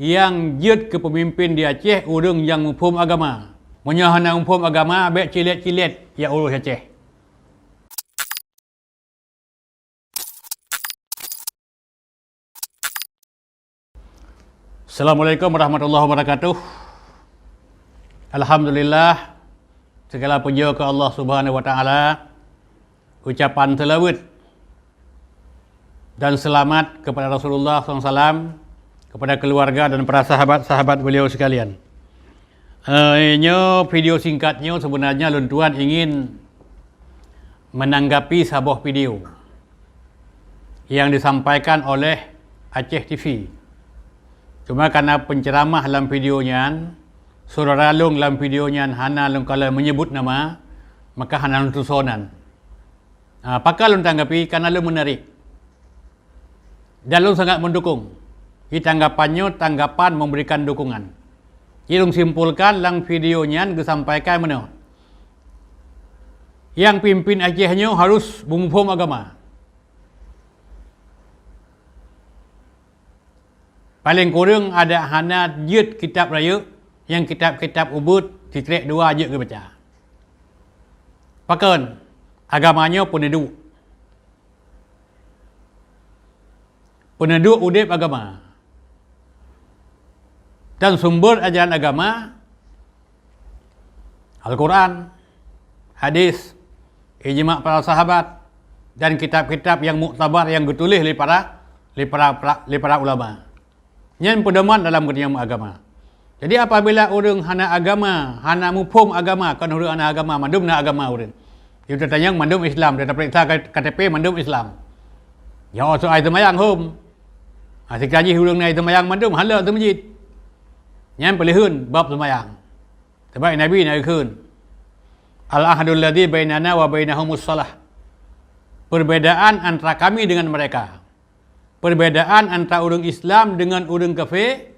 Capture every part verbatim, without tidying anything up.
nyang jeuet keu peumimpén di Aceh ureuëng nyang muphom agama. Meunyoe hana muphom agama, bék cilét-cilét jak urus Aceh. Assalamualaikum warahmatullahi wabarakatuh. Alhamdulillah, segala puja keu Allah Subhanahu wa Taala. Ucapan seulaweuet dan seulamat keupada Rasulullah sallallahu alaihi wasallam, keupada keuluwarga dan para sahabat-sahabat beliau sekalian. Eh, nyoe video singkat nyoe, sebenarnya lôn tuan ingin menanggapi saboh video yang disampaikan oleh Aceh T V. Cuma karena penceramah lam video nyan, saudara lôn lam video nyan hana lôn kala menyebut nama, maka hana lôn tusoe nan. Ha, pakon lôn tanggapi, karena lôn menarik. Dan lôn sangat mendukung. Di tanggapan nyoe tanggapan memberikan dukungan. Jadi lôn simpulkan lam video nyan geusampaikan meunoe. Nyang pimpin Aceh nyoe harus beumuphom agama. Paleng kureueng adak hana jeuet kitab rayeuk, nyang kitab-kitab ubeut sikrek dua jeuet geubaca. Pakon? Agama nyoe peuneuduek. Peuneuduek udeb agama. Dan sumber ajaran agama, Al-Quran, hadis, ijma para sahabat, dan kitab-kitab nyang muktabar nyang geutuléh lé para, lé para, para, lé para ulama. Nyan peudoman dalam geutanyoe meuagama. Jadi, apabila ureuëng hana agama, hana muphom agama, kon ureuëng hana agama, mandum na agama ureuëng. Di geutanyoe mandum Islam, tapeuriksa K T P mandum Islam. Nyoe soai seumayang hom. Ha, sikaji ureuëng na seumayang mandum, hana teumeujid. Nyan peuleuheuen bab seumayang. Sabab Nabi na geukheun, "Al-ahdul ladzi bainana wa bainahumus shalah." Perbedaan antara kami dengan mereka, perbedaan antara ureuëng Islam dengan ureuëng kafé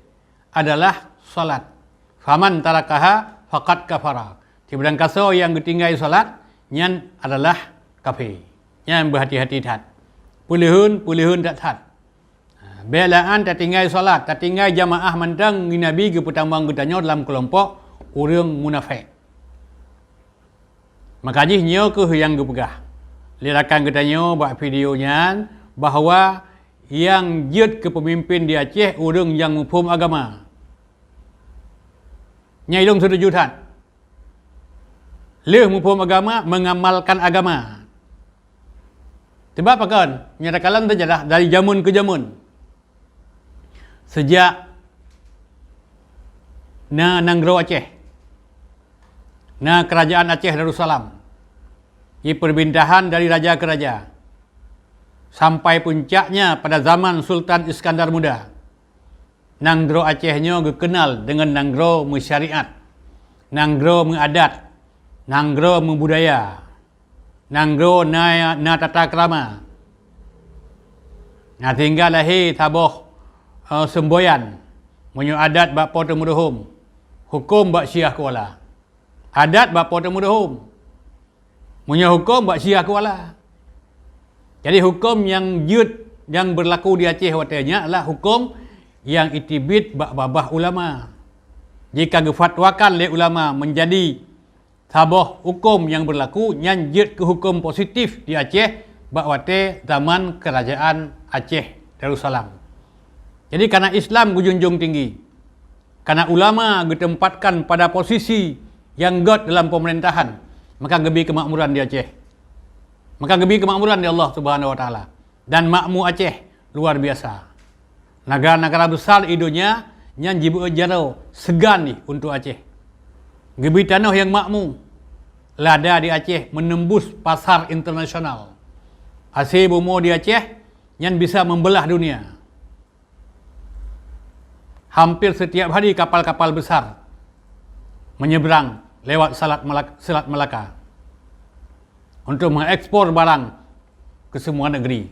adalah salat. "Faman tarakaha faqad kafara." Sibarang kasoe nyang geutinggai salat, nyan adalah kafé. Nyan beuhati-hati that. Peuleuheuen, peuleuheuen that-that. Ha, beulaan tatinggai salat, tatinggai jamaah mantong ngon Nabi geupeutamong geutanyoe dalam keulompok ureuëng munafék. Maka jih nyoe kheueh nyang geupeugah lé rakan geutanyoe bak video nyan, bahwa nyang jeuet keu peumimpén di Aceh ureuëng nyang muphom agama. Nyan ilôn seutuju that. Lheueh muphom agama, mengamalkan agama. Sebab pakon? Nyata kalon seujarah dari jameun keu jameun. Sejak na nanggroe Aceh, na Kerajaan Aceh Darussalam, di pemerintahan dari raja ke raja, sampai puncaknya pada zaman Sultan Iskandar Muda, nanggroe Aceh nyoe geukeunal deungon nanggroe meusyariat, nanggroe meuadat, nanggroe meubudaya, nanggroe na, na tata krama. Na sehingga lahé saboh, eh, seumboyan, meunyoe adat bak Po Teumeuruhom, huköm bak Syiah Kuala. Adat bak Po Teumeuruhom. Meunyoe huköm bak Syiah Kuala. Jadi huköm nyang jeuet nyang beurlaku di Aceh watée nyan adalah huköm nyang iteubiet bak babah ulama. Jika geufatwakan lé ulama meunjadi saboh huköm nyang beurlaku, nyan jeuet keu huköm positif di Aceh bak watée zaman Kerajaan Aceh Darussalam. Jadi, karena Islam geujunjung tinggi, karena ulama geuteumpatkan pada posisi nyang gét dalam pemerintahan, maka geubi keumakmuran di Aceh. Maka geubi keumakmuran di Allah Subhanahu Wa Taala. Dan makmu Aceh luar biasa. Nagara-nagara besar di donya nyan jibeuet jaroe seugan jih untuk Aceh. Geubi tanoh nyang makmu. Lada di Aceh menembus pasar internasional. Hase bumoe di Aceh nyan bisa membelah dunia. Hampir setiap hari kapal-kapal besar menyeberang lewat Selat Malak-, Selat Malaka untuk mengekspor barang ke semua negeri.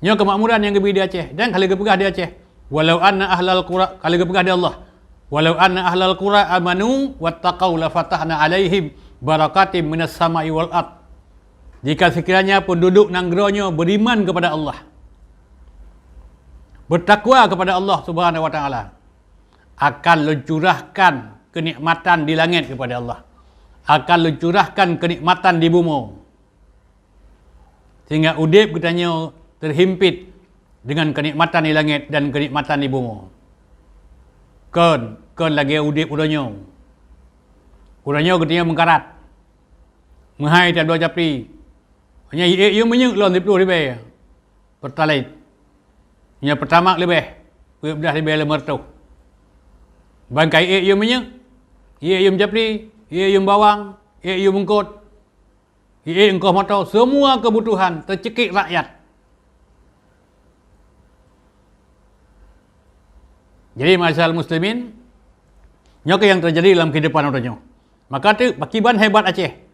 Nyoe keumakmuran nyang geubi di Aceh dan ka lheueh geupeugah di Aceh, "Walau anna ahlal qura," ka lheueh geupeugah di Allah, "Walau anna ahlal qura amanu wattaqau lafatahna alaihim barakatim minas sama'i wal ard." Jika sekiranya penduduk nanggroe nyoe beriman kepada Allah, Bertakwa kepada Allah Subhanahu wa Taala, akan lôn curahkan kenikmatan di langit kepada Allah, akan lôn curahkan kenikmatan di bumoe, sehingga udeb geutanyoe terhimpit dengan kenikmatan di langit dan kenikmatan di bumoe. Kon, kon lagée udeb uroe nyoe. Uroe nyoe geutanyoe meukarat, meuhai tabloe japri, hanya iék yum minyeuk lom siplôh ribée Pertalite. Nyoe Pertamax leubeh, peuet blaih ribée lima reutôh. Ban ka iék yum minyeuk, iék yum japri, iék yum bawang, iék yum eungkot, iék eungkoh moto, semua kebutuhan teuceukék rakyat. Jadi, ma'asyiral muslimin, nyoe keuh nyang teujadi lam kehidupan uroe nyoe. Maka teu, pakiban hebat Aceh.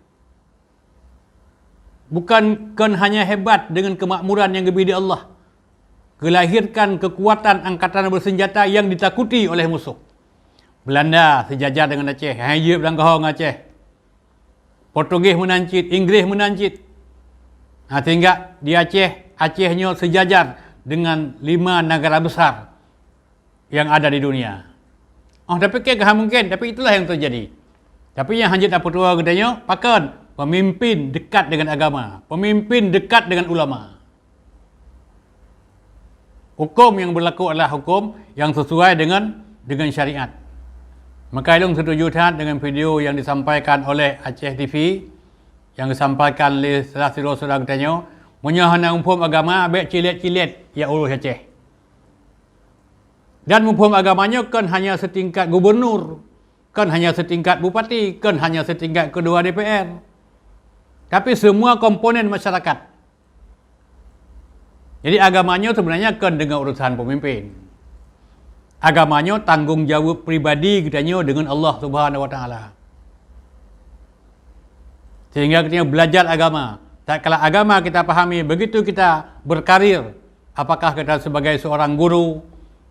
Bukan, kon hanya hebat dengan kemakmuran yang geubri di Allah, geulahirkan kekuatan angkatan bersenjata yang ditakuti oleh musuh. Belanda sejajar dengan Aceh, hai jeuet beurangkaho ngon Aceh. Portugis meunan cit, Inggris meunan cit. Ha, sehingga di Aceh, Aceh nyoe sejajar dengan lima negara besar yang ada di dunia. Oh, tapi keu hana mungkin, tapi itulah yang terjadi. Tapi nyang hanjeuet tapeutuwoe geutanyoe, pakon? Pemimpin dekat dengan agama, pemimpin dekat dengan ulama. Hukum yang berlaku adalah hukum yang sesuai dengan, dengan syariat. Maka ulôn setuju that dengan video yang disampaikan oleh Aceh T V, yang disampaikan lé salah sidroe syedara geutanyoe, meunyoe hana muphom agama, bék cilet-cilet jak urus Aceh. Dan muphom agama nyoe kon hanya setingkat gubernur, kon hanya setingkat bupati, kon hanya setingkat ketua D P R, tapi semua komponen masyarakat. Jadi, agama nyoe sebenarnya kon deungon urusan pemimpin. Agama nyoe tanggong jaweueb pribadi geutanyoe deungon Allah Subhanahu wa Taala. Sehingga geutanyoe belajar agama. Tatkala agama kita pahami, begitu kita berkarir, apakah kita sebagai seorang guru,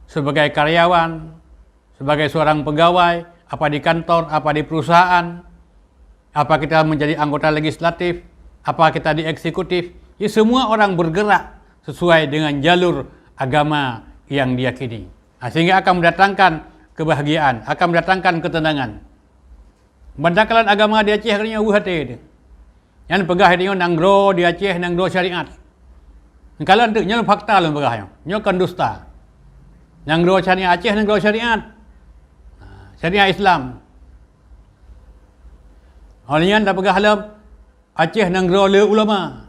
sebagai karyawan, sebagai seorang pegawai, apa di kantor, apa di perusahaan, apa kita menjadi anggota legislatif, apa kita di eksekutif, ya, semua orang bergerak sesuai dengan jalur agama yang diyakini. Ha, sehingga akan mendatangkan kebahagiaan, akan mendatangkan ketenangan. Ban takalon agama di Aceh nyoe weueh até teuh. Nyan peugah nyoe nanggroe di Aceh nanggroe syariat. Neukalon teuk, nyoe fakta lôn peugah nyoe. Nyoe kon dusta. Nanggroe syariat, Aceh nanggroe syariat. Ha, syariat Islam. Óh lheueh nyan tapeugah lom, Aceh nanggroe le ulama.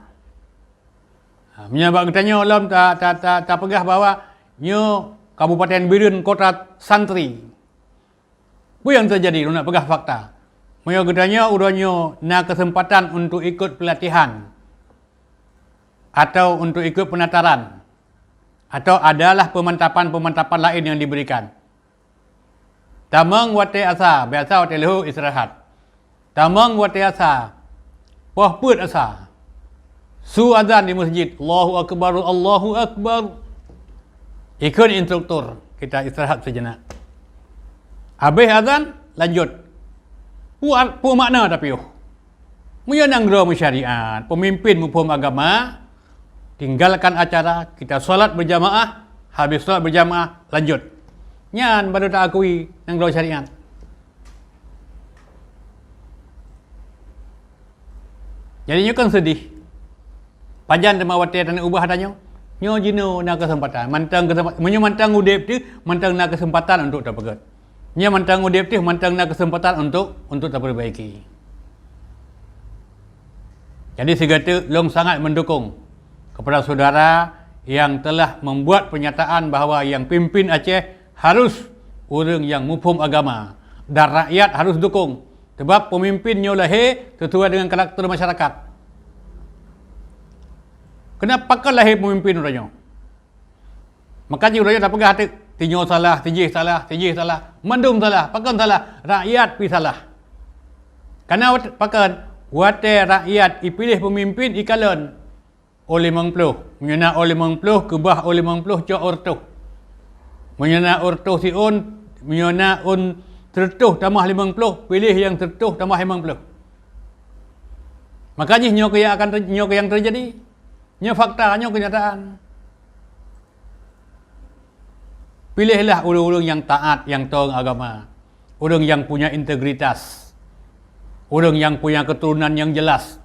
Ha, meunyoe bak geutanyoe lom ta, ta, ta, tapeugah bahwa nyoe Kabupaten Bireuen kota santri. Peue nyang teujadi? Lôn nak peugah fakta. Meunyoe geutanyoe uroe nyoe na keuseumpatan untuk ikot peulatihan, atau untuk ikot peunataran, atau adalah peumantapan-peumantapan laén nyang diberikan. Tamong watée asa, biasa watée leuhô istirahat. Tamong watée asa, poh peuet asa. Su azan di masjid, "Allahu Akbar, Allahu Akbar." Ikheun instruktur, kita istirahat sejenak. Habéh azan, lanjut. Peue, peue makna tapiôh? Meunyoe nanggroe meusyariat, pemimpin muphom agama, tinggalkan acara, kita salat berjamaah, habis salat berjamaah, lanjut. Nyan baru taakui nanggroe syariat. Jadi nyoe kan sedih. Pajan teuma watée taneuk ubah tanyoe? Nyoe jinoe na keuseumpatan. Mantong keuseumpatan. Meunyoe mantong udeb teuh, mantong na keuseumpatan untuk tapeugét. Nyoe mantong udeb teuh, mantong na keuseumpatan untuk, untuk tapeurbaiki. Jadi sigoe teuk lôn sangat mendukung kepada saudara yang telah membuat pernyataan bahwa yang pimpin Aceh harus ureuëng nyang muphom agama, dan rakyat harus dukung, sabab pemimpin nyoe lahé sesuai dengan karakter masyarakat. Kenapa kan lahé pemimpin uroe nyoe? Maka jih uroe nyoe tapeugah teuk, tinyoe salah, tijih salah, tijih salah, mandum salah, pakon salah, rakyat pi salah. Karena wat-, pakon, watée rakyat ipiléh pemimpin ikalon, oh limong ploh. Meunyoe na oh limong ploh, keubah oh limong ploh cok oh reutôh. Meunyoe na oh reutôh siôn, meunyoe na ôn sireutôh tamah limong ploh, piléh nyang sireutôh tamah limong ploh. Maka jih nyoe keuh nyang akan ter-, nyoe keuh nyang teujadi. Nyoe fakta, nyoe keunyataan. Pilihlah ureuëng-ureuëng nyang taát, nyang tong agama, ureuëng nyang punya integritas, ureuëng nyang punya keturunan nyang jelas.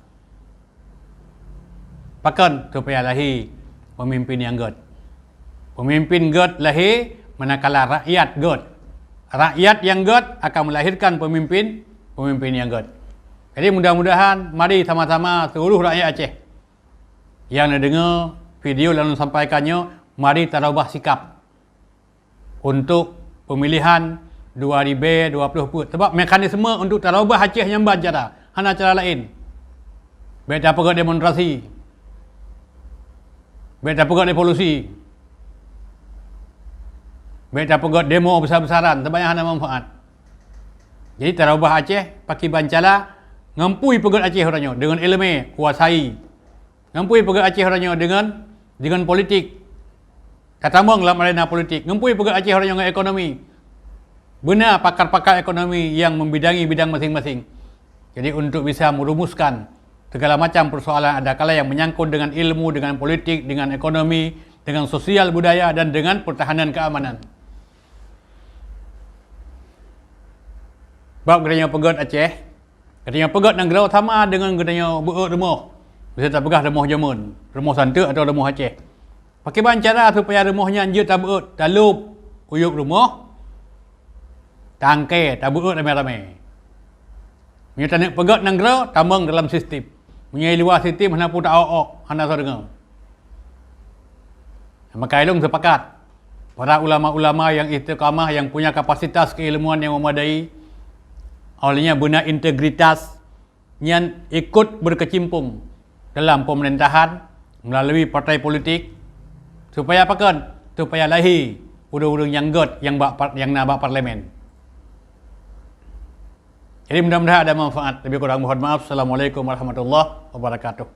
Pakon? Supaya lahé pemimpin nyang gét. Pemimpin gét lahé manakala rakyat gét. Rakyat nyang gét akan melahirkan pemimpin, pemimpin nyang gét. Jadi mudah-mudahan mari sama-sama seluruh rakyat Aceh nyang neudeungoe video nyang lôn sampaikan nyoe, mari tarubah sikap untuk pemilihan dua ribèe dua puluh peuet. Sabab mekanisme untuk tarubah Aceh nyan ban cara, hana cara laén. Bèk tapeugét demonstrasi, bèk tapeugét revolusi, bèk tapeugét demo besar-besaran, sabab nyan hana manfaat. Jadi tarubah Aceh pakiban cara, ngon peue peugét Aceh uroe nyoe, deungon iéleumé, kuasai. Ngon peue peugét Aceh uroe nyoe, deungon, deungon politik. Tatamong lam arena politik. Ngon peue peugét Aceh uroe nyoe, ngon ekonomi. Beuna pakar-pakar ekonomi nyang membidangi bidang masing-masing. Jadi untuk bisa merumuskan segala macam persoalan adakala yang menyangkut dengan ilmu, dengan politik, dengan ekonomi, dengan sosial budaya dan dengan pertahanan keamanan. Bab geutanyoe peugét Aceh, geutanyoe peugét nanggroe sama deungon geutanyoe beuet rumoh. Bisa tapeugah rumoh jameun, rumoh santeuk atawa rumoh Aceh. Pakiban cara supaya rumoh nyan jeuet tabeuet, talôb uyueb rumoh, tangke tabeuet ramé-ramé. Meunyoe taneuk peugét nanggroe, tamong dalam sistem. Meunyoe i luwa sistem, hana peue ta-ok-ok, hana soe deungoe. Maka ilong sepakat, para ulama-ulama yang istiqamah, yang punya kapasitas keilmuan yang memadai, awalnya beuna integritas, nyan ikut berkecimpung dalam pemerintahan melalui partai politik, supaya pakon? Supaya lahé ureuëng-ureuëng nyang gét nyang bak par-, nyang na bak parlemen. Jadi mudah-mudahan ada manfaat. Lebih kurang mohon maaf. Assalamualaikum warahmatullahi wabarakatuh.